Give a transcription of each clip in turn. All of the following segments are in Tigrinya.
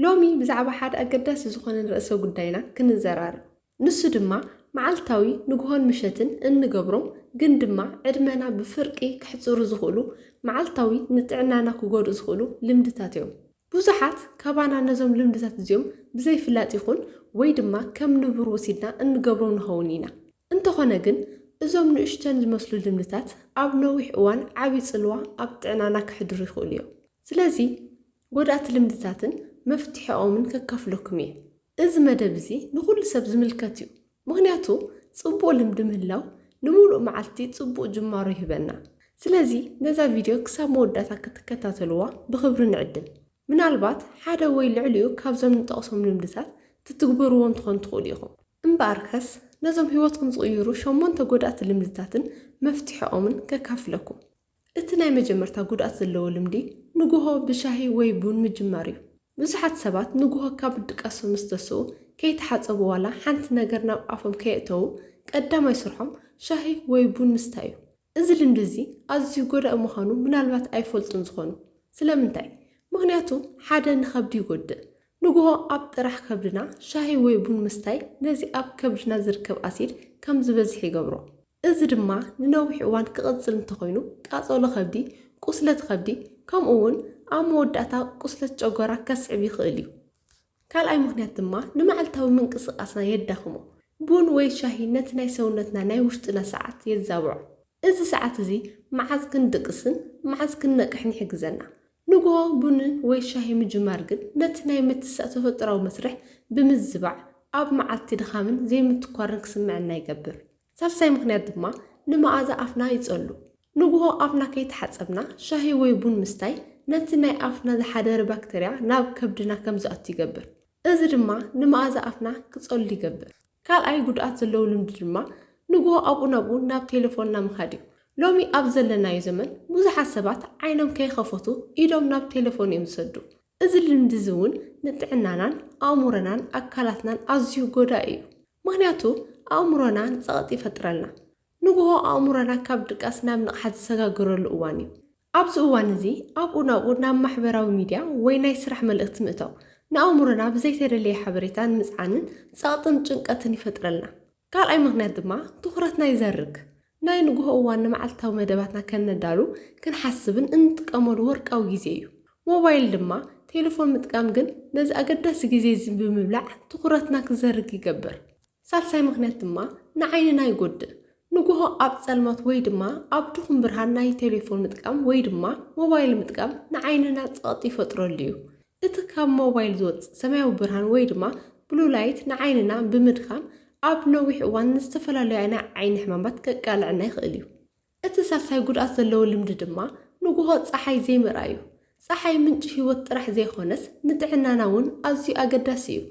ሎሚ ብዛዕባ ሓደ ኣገዳሲ ዝኾነ ርእሰ ጉዳይና ክንዘራረብ። ንሱ ድማ መዓልታዊ ንግሆን ምሸትን እንገብሮም ግን ድማ ዕድመና ብፍርቂ ክሕጽሩ ዝኽእሉ፣ መዓልታዊ ንጥዕናና ክጎድኡ ዝኽእሉ ልምድታት እዮም። ብዙሓት ካባና ነዞም ልምድታት እዚኦም ብዘይፍላጥ ይኹን ወይ ድማ ከም ንቡር ወሲድና እንገብሮም ንኸውን ኢና። እንተኾነ ግን እዞም ንእሽተን ዝመስሉ ልምድታት ኣብ ነዊሕ እዋን ዓቢ ጽልዋ ኣብ ጥዕናና ከሕድሩ ይኽእሉ እዮም። ስለዚ ጎዳእቲ ልምድታትን መፍትሒኦምን ከካፍለኩም እየ። እዚ መደብ እዚ ንኹሉ ሰብ ዝምልከት እዩ። ምኽንያቱ ጽቡቕ ልምዲ ምህላው ንምሉእ መዓልቲ ጽቡቕ ጅማሮ ይህበና። ስለዚ ነዛ ቪድዮ ክሳብ መወዳእታ ክትከታተልዋ ብኽብሪ ንዕድም። ምናልባት ሓደ ወይ ልዕሊኡ ካብዞም ንጠቕሶም ልምድታት ትትግበርዎም ትኾኑ ትኽእሉ ኢኹም። እምበኣርከስ ነዞም ህይወትኩም ዝቕይሩ ሸሞንተ ጎዳእቲ ልምድታትን መፍትሒኦምን ከካፍለኩም። እቲ ናይ መጀመርታ ጉድኣት ዘለዎ ልምዲ ንግሆ ብሻሂ ወይ ቡን ምጅማር እዩ። ብዙሓት ሰባት ንግሆ ካብ ድቃሶም ምስ ተስኡ ከይተሓጸቡ ዋላ ሓንቲ ነገር ናብ ኣፎም ከየእተዉ ቀዳማይ ስርሖም ሻሂ ወይ ቡን ምስታይ እዩ። እዚ ልምዲ እዚ ኣዝዩ ጎዳኢ ምዃኑ ምናልባት ኣይፈልጡን ዝኾኑ። ስለምንታይ? ምኽንያቱ ሓደ ንኸብዲ ይጎድእ። ንግሆ ኣብ ጥራሕ ከብድና ሻሂ ወይ ቡን ምስታይ ነዚ ኣብ ከብድና ዝርከብ ኣሲድ ከም ዝበዝሕ ይገብሮ። እዚ ድማ ንነዊሕ እዋን ክቕጽል እንተኾይኑ ቃጸሎ ከብዲ፣ ቁስለት ከብዲ ከምኡ እውን ኣብ መወዳእታ ቁስለት ጨጎራ ከስዕብ ይኽእል እዩ። ካልኣይ ምኽንያት ድማ ንመዓልታዊ ምንቅስቓስና የዳኽሞ። ቡን ወይ ሻሂ ነቲ ናይ ሰውነትና ናይ ውሽጥና ሰዓት የዛብዖ። እዚ ሰዓት እዚ መዓዝ ክንድቅስን መዓዝ ክንነቅሕን ይሕግዘና። ንግሆ ቡንን ወይ ሻሂ ምጅማር ግን ነቲ ናይ ምትሳእ ተፈጥሮኣዊ መስርሕ ብምዝባዕ ኣብ መዓልቲ ድኻምን ዘይምትኳርን ክስምዐና ይገብር። ሳልሳይ ምኽንያት ድማ ንመኣዛ ኣፍና ይጸሉ። ንግሆ ኣፍና ከይተሓጸብና ሻሂ ወይ ቡን ምስታይ ነቲ ናይ ኣፍና ዝሓደረ ባክተርያ ናብ ከብድና ከም ዝኣቱ ይገብር። እዚ ድማ ንመኣዛ ኣፍና ክጸሉ ይገብር። ካልኣይ ጉድኣት ዘለዎ ልምዲ ድማ ንግሆ ኣብኡ ናብኡ ናብ ቴሌፎንና ምኻድ እዩ። ሎሚ ኣብ ዘለናዮ ዘመን ብዙሓት ሰባት ዓይኖም ከይኸፈቱ ኢዶም ናብ ቴሌፎን እዮም ዝሰዱ። እዚ ልምዲ እዚ እውን ንጥዕናናን ኣእምሮናን ኣካላትናን ኣዝዩ ጎዳኢ እዩ። ምኽንያቱ ኣእምሮና ንጸቕጢ ይፈጥረልና። ንግሆ ኣእምሮና ካብ ድቃስ ናብ ንቕሓት ዝሰጋገረሉ እዋን እዩ። ኣብዚ እዋን እዚ ኣብኡ ናብኡ ናብ ማሕበራዊ ሚድያ ወይ ናይ ስራሕ መልእኽቲ ምእታው ንኣእምሮና ብዘይተደለየ ሓበሬታ ንምጽዓንን ጸቕጥን ጭንቀትን ይፈጥረልና። ካልኣይ ምኽንያት ድማ ትኹረትና ይዘርግ። ናይ ንግሆ እዋን ንመዓልታዊ መደባትና ከነዳሉ ክንሓስብን እንጥቀመሉ ወርቃዊ ግዜ እዩ። ሞባይል ድማ ቴሌፎን ምጥቃም ግን ነዚ ኣገዳሲ ግዜ እዚ ብምብላዕ ትኹረትና ክዘርግ ይገብር። ሳልሳይ ምኽንያት ድማ ንዓይንና ይጎድእ። ንግሆ ኣብ ጸልማት ወይ ድማ ኣብ ድኹም ብርሃን ናይ ቴሌፎን ምጥቃም ወይ ድማ ሞባይል ምጥቃም ንዓይንና ጸቕጢ ይፈጥረሉ እዩ። እቲ ካብ ሞባይል ዝወጽእ ሰማያዊ ብርሃን ወይ ድማ ብሉ ላይት ንዓይንና ብምድኻም ኣብ ነዊሕ እዋን ንዝተፈላለዩ ናይ ዓይኒ ሕማማት ከቃልዐና ይኽእል እዩ። እቲ ሳልሳይ ጉድኣት ዘለዎ ልምዲ ድማ ንግሆ ጸሓይ ዘይምርኣይ እዩ። ጸሓይ ምንጪ ህይወት ጥራሕ ዘይኮነስ ንጥዕናና እውን ኣዝዩ ኣገዳሲ እዩ።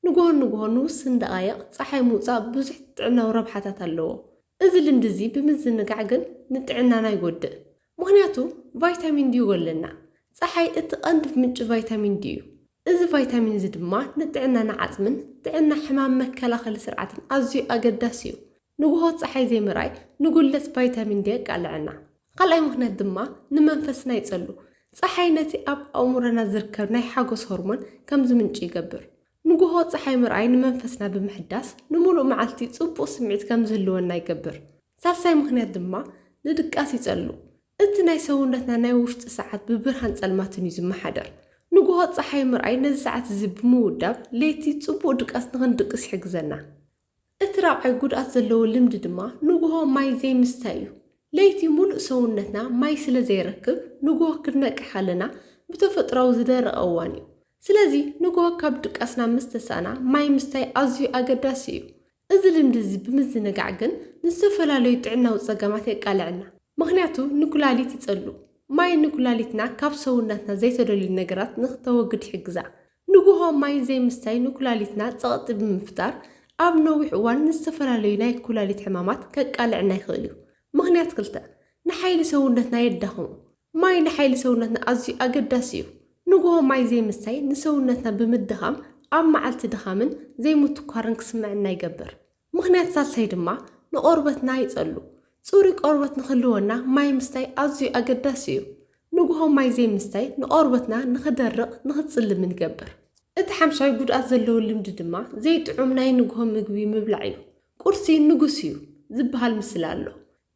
ንግሆ ንግሆ ንውስን ደቓይቕ ጸሓይ ምውጻእ ብዙሕ ጥዕናዊ ረብሓታት ኣለዎ። እዚ ልምዲ እዚ ብምዝንጋዕ ግን ንጥዕናና ይጎድእ። ምኽንያቱ ቫይታሚን ዲ ይጎድለና። ጸሓይ እቲ ቀንዲ ምንጪ ቫይታሚን ዲ እዩ። እዚ ቫይታሚን እዚ ድማ ንጥዕናና ዓጽምን ጥዕና ሕማም መከላኸሊ ስርዓትን ኣዝዩ ኣገዳሲ እዩ። ንግሆ ጸሓይ ዘይምርኣይ ንጉድለት ቫይታሚን ዲ የቃልዐና። ካልኣይ ምኽንያት ድማ ንመንፈስና ይጸሉ። ጸሓይ ነቲ ኣብ ኣእምሮና ዝርከብ ናይ ሓጎስ ሆርሞን ከም ዝምንጭ ይገብር። ንግሆ ጸሓይ ምርኣይ ንመንፈስና ብምሕዳስ ንምሉእ መዓልቲ ጽቡቕ ስምዒት ከም ዝህልወና ይገብር። ሳልሳይ ምኽንያት ድማ ንድቃስ ይጸሉ። እቲ ናይ ሰውነትና ናይ ውሽጢ ሰዓት ብብርሃን ጸልማትን እዩ ዝመሓደር። ንግሆ ጸሓይ ምርኣይ ነዚ ሰዓት እዚ ብምውዳብ ለይቲ ጽቡቕ ድቃስ ንኽንድቅስ ይሕግዘና። እቲ ራብዓይ ጉድኣት ዘለዎ ልምዲ ድማ ንግሆ ማይ ዘይምስታይ እዩ። ለይቲ ሙሉእ ሰውነትና ማይ ስለ ዘይረክብ ንግሆ ክንነቅሕ ከለና ብተፈጥሮኣዊ ዝደረቐ እዋን እዩ። ስለዚ ንግሆ ካብ ድቃስና ምስ ተሳእና ማይ ምስታይ ኣዝዩ ኣገዳሲ እዩ። እዚ ልምዲ እዚ ብምዝንጋዕ ግን ንዝተፈላለዩ ጥዕናዊ ጸገማት የቃልዐና። ምኽንያቱ ንኩላሊት ይጸሉ። ማይ ንኩላሊትና ካብ ሰውነትና ዘይተደልዩ ነገራት ንክተወግድ ይሕግዛ። ንግሆ ማይ ዘይምስታይ ንኩላሊትና ጸቕጢ ብምፍጣር ኣብ ነዊሕ እዋን ንዝተፈላለዩ ናይ ኩላሊት ሕማማት ከቃልዐና ይኽእል እዩ። ምኽንያት ክልተ፣ ንሓይሊ ሰውነትና የዳኽሞ። ማይ ንሓይሊ ሰውነትና ኣዝዩ ኣገዳሲ እዩ። ንግሆ ማይ ዘይምስታይ ንሰውነትና ብምድኻም ኣብ መዓልቲ ድኻምን ዘይምትኳርን ክስምዐና ይገብር። ምኽንያት ሳልሳይ ድማ ንቆርበትና ይጸሉ። ጽሩይ ቆርበት ንክህልወና ማይ ምስታይ ኣዝዩ ኣገዳሲ እዩ። ንግሆ ማይ ዘይምስታይ ንቆርበትና ንክደርቕ ንክጽልምን ይገብር። እቲ ሓምሻይ ጉድኣት ዘለዎ ልምዲ ድማ ዘይጥዑም ናይ ንግሆ ምግቢ ምብላዕ እዩ። ቁርሲ ንጉስ እዩ ዝበሃል ምስላ ኣሎ።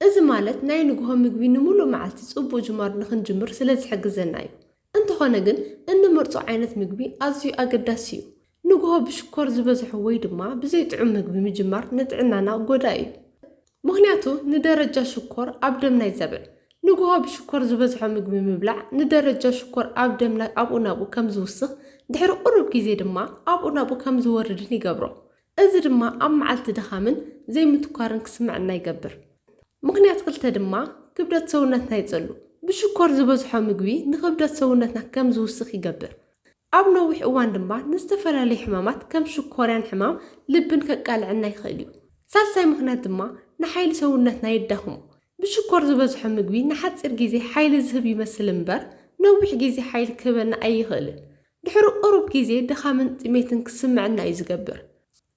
እዚ ማለት ናይ ንግሆ ምግቢ ንምሉእ መዓልቲ ጽቡቕ ጅማር ንኽንጅምር ስለ ዝሕግዘና እዩ። እንተኾነ ግን እንመርጾ ዓይነት ምግቢ ኣዝዩ ኣገዳሲ እዩ። ንግሆ ብሽኮር ዝበዝሖ ወይ ድማ ብዘይጥዑም ምግቢ ምጅማር ንጥዕናና ጎዳኢ እዩ። ምኽንያቱ ንደረጃ ሽኮር ኣብ ደምና ይዘብዕ። ንግሆ ብሽኮር ዝበዝሖ ምግቢ ምብላዕ ንደረጃ ሽኮር ኣብ ደምና ኣብኡ ናብኡ ከም ዝውስኽ፣ ድሕሪ ቁሩብ ግዜ ድማ ኣብኡ ናብኡ ከም ዝወርድን ይገብሮ። እዚ ድማ ኣብ መዓልቲ ድኻምን ዘይምትኳርን ክስምዐና ይገብር። ምኽንያት ክልተ ድማ ክብደት ሰውነትና ይጸሉ። ብሽኮር ዝበዝሖ ምግቢ ንክብደት ሰውነትና ከም ዝውስኽ ይገብር። ኣብ ነዊሕ እዋን ድማ ንዝተፈላለዩ ሕማማት ከም ሽኮርያን ሕማም ልብን ከቃልዐና ይኽእል እዩ። ሳልሳይ ምኽንያት ድማ ንሓይሊ ሰውነትና የዳኽሞ። ብሽኮር ዝበዝሖ ምግቢ ንሓጺር ግዜ ሓይሊ ዝህብ ይመስል እምበር ነዊሕ ግዜ ሓይሊ ክህበና ኣይኽእልን። ድሕሪ ቁሩብ ግዜ ድኻምን ጥሜትን ክስምዐና እዩ ዝገብር።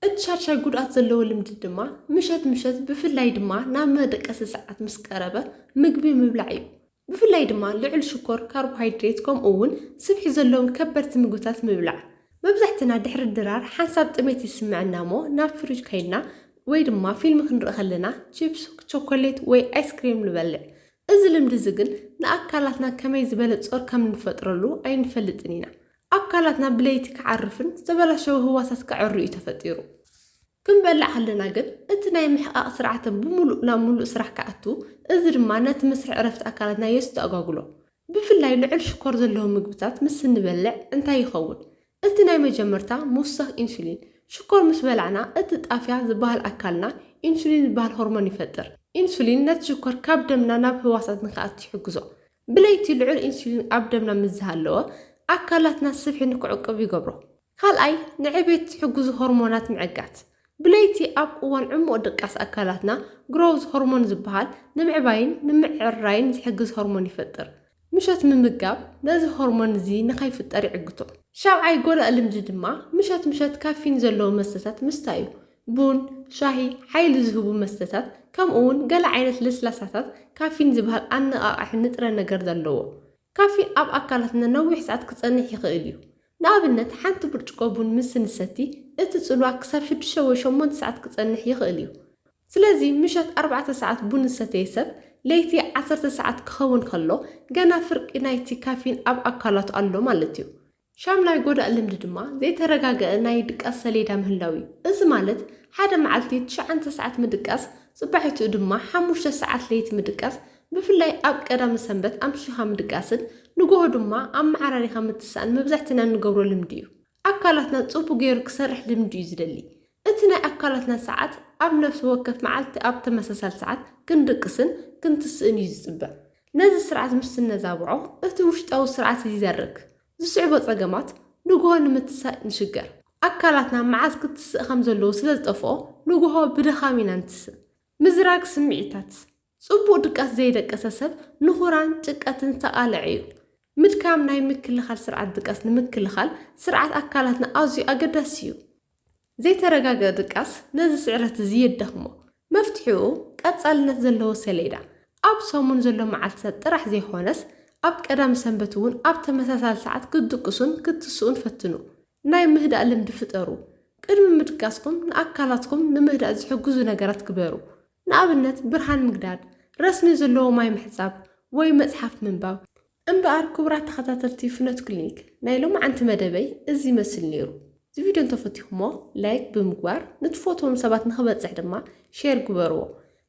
እቲ ሻድሻይ ጉድኣት ዘለዎ ልምዲ ድማ ምሸት ምሸት ብፍላይ ድማ ናብ መደቀሲ ሰዓት ምስ ቀረበ ምግቢ ምብላዕ እዩ። ብፍላይ ድማ ልዑል ሽኮር፣ ካርቦሃይድሬት ከምኡ እውን ስብሒ ዘለዎም ከበድቲ ምግብታት ምብላዕ። መብዛሕትና ድሕሪ ድራር ሓንሳብ ጥሜት ይስምዐና እሞ ናብ ፍሪጅ ከይድና ወይ ድማ ፊልም ክንርኢ ከለና ቺፕስ፣ ቸኮሌት ወይ ኣይስክሬም ንበልዕ። እዚ ልምዲ እዚ ግን ንኣካላትና ከመይ ዝበለ ጾር ከም እንፈጥረሉ ኣይንፈልጥን ኢና። ኣካላትና ብለይቲ ክዓርፍን ዝተበላሸወ ህዋሳት ከዐሩ እዩ ተፈጢሩ። ክንበልዕ ከለና ግን እቲ ናይ ምሕቓቕ ስርዓት ብምሉእ ናብ ምሉእ ስራሕ ክኣቱ፣ እዚ ድማ ነቲ መስርሕ ዕረፍቲ ኣካላትና የስተኣጓጉሎ። ብፍላይ ልዑል ሽኮር ዘለዎም ምግብታት ምስ እንበልዕ እንታይ ይኸውን? እቲ ናይ መጀመርታ ምውሳኽ ኢንሱሊን። ሽኮር ምስ በላዕና እቲ ጣፍያ ዝበሃል ኣካልና ኢንሱሊን ዝበሃል ሆርሞን ይፈጥር። ኢንሱሊን ነቲ ሽኮር ካብ ደምና ናብ ህዋሳት ንክኣቱ ይሕግዞ። ብለይቲ ልዑል ኢንሱሊን ኣብ ደምና ምስ ዝሃለወ ኣካላትና ስብሒ ንክዕቅብ ይገብሮ። ካልኣይ ንዕቤት ዝሕግዙ ሆርሞናት ምዕጋት። ብለይቲ ኣብ እዋን ዕሙቕ ድቃስ ኣካላትና ግሮውዝ ሆርሞን ዝበሃል ንምዕባይን ንምዕራይን ዝሕግዝ ሆርሞን ይፈጥር። ምሸት ምምጋብ ነዚ ሆርሞን እዚ ንኸይፍጠር ይዕግቶ። ሻብዓይ ጎዳእ ልምዲ ድማ ምሸት ምሸት ካፊን ዘለዎ መስተታት ምስታይ እዩ። ቡን፣ ሻሂ፣ ሓይሊ ዝህቡ መስተታት ከምኡ እውን ገለ ዓይነት ለስላሳታት ካፊን ዝበሃል ኣነቓቓሒ ንጥረ ነገር ዘለዎ። ካፊን ኣብ ኣካላትና ነዊሕ ሰዓት ክጸንሕ ይኽእል እዩ። ንኣብነት ሓንቲ ብርጭቆ ቡን ምስ ንሰቲ እቲ ጽልዋ ክሳብ ሽዱሽተ ወይ ሸሞንተ ሰዓት ክጸንሕ ይኽእል እዩ። ስለዚ ምሸት ኣርባዕተ ሰዓት ቡን ዝሰተየ ሰብ ለይቲ ዓሰርተ ሰዓት ክኸውን ከሎ ገና ፍርቂ ናይቲ ካፊን ኣብ ኣካላቱ ኣሎ ማለት እዩ። ሻምናይ ጎዳእ ልምዲ ድማ ዘይተረጋገአ ናይ ድቃስ ሰሌዳ ምህላው እዩ። እዚ ማለት ሓደ መዓልቲ ትሽዓተ ሰዓት ምድቃስ፣ ጽባሒትኡ ድማ ሓሙሽተ ሰዓት ለይቲ ምድቃስ፣ ብፍላይ ኣብ ቀዳመ ሰንበት ኣምሺኻ ምድቃስን ንግሆ ድማ ኣመዓራሪኻ ምትሳእን መብዛሕትና እንገብሮ ልምዲ እዩ። ኣካላትና ጽቡቕ ገይሩ ክሰርሕ ልምዲ እዩ ዝደሊ። እቲ ናይ ኣካላትና ሰዓት ኣብ ነፍሲ ወከፍ መዓልቲ ኣብ ተመሳሳሊ ሰዓት ክንድቅስን ክንትስእን እዩ ዝጽበ። ነዚ ስርዓት ምስ እነዛብዖ እቲ ውሽጣዊ ስርዓት ይዘርግ። ዝስዕቦ ጸገማት ንግሆ ንምትሳእ ንሽገር። ኣካላትና መዓዝ ክትስእ ከም ዘለዎ ስለ ዝጠፍኦ ንግሆ ብድኻም ኢና ንትስእ። ምዝራግ ስምዒታት። ጽቡቕ ድቃስ ዘይደቀሰ ሰብ ንኹራን ጭንቀትን ዝተቓልዐ እዩ። ምድካም ናይ ምክልኻል ስርዓት ድቃስ ንምክልኻል ስርዓት ኣካላትና ኣዝዩ ኣገዳሲ እዩ። ዘይተረጋገ ድቃስ ነዚ ስዕረት እዚ የዳኽሞ። መፍትሒኡ ቀጻልነት ዘለዎ ሰሌዳ። ኣብ ሰሙን ዘሎ መዓልትታት ጥራሕ ዘይኮነስ ኣብ ቀዳም ሰንበት እውን ኣብ ተመሳሳሊ ሰዓት ክትድቅሱን ክትስኡን ፈትኑ። ናይ ምህዳእ ልምዲ ፍጠሩ። ቅድሚ ምድቃስኩም ንኣካላትኩም ንምህዳእ ዝሕግዙ ነገራት ግበሩ። ንኣብነት ብርሃን ምግዳድ፣ ረስኒ ዘለዎ ማይ ምሕጻብ ወይ መጽሓፍ ምንባብ። እምበኣር ክቡራት ተኸታተልቲ ፍኖት ክሊኒክ፣ ናይ ሎማዓንቲ መደበይ እዚ ይመስል ነይሩ። እዚ ቪድዮ እንተፈቲኹሞ ላይክ ብምግባር ንትፈትዎም ሰባት ንኽበጽሕ ድማ ሼር ግበርዎ።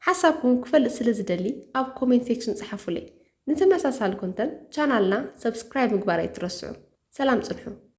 ሓሳብኩም ክፈልጥ ስለ ዝደሊ ኣብ ኮሜንት ሴክሽን ጸሓፉለይ። ንተመሳሳሊ ኮንተንት ቻናልና ሰብስክራይብ ምግባር ኣይትረስዑ። ሰላም ጽንሑ።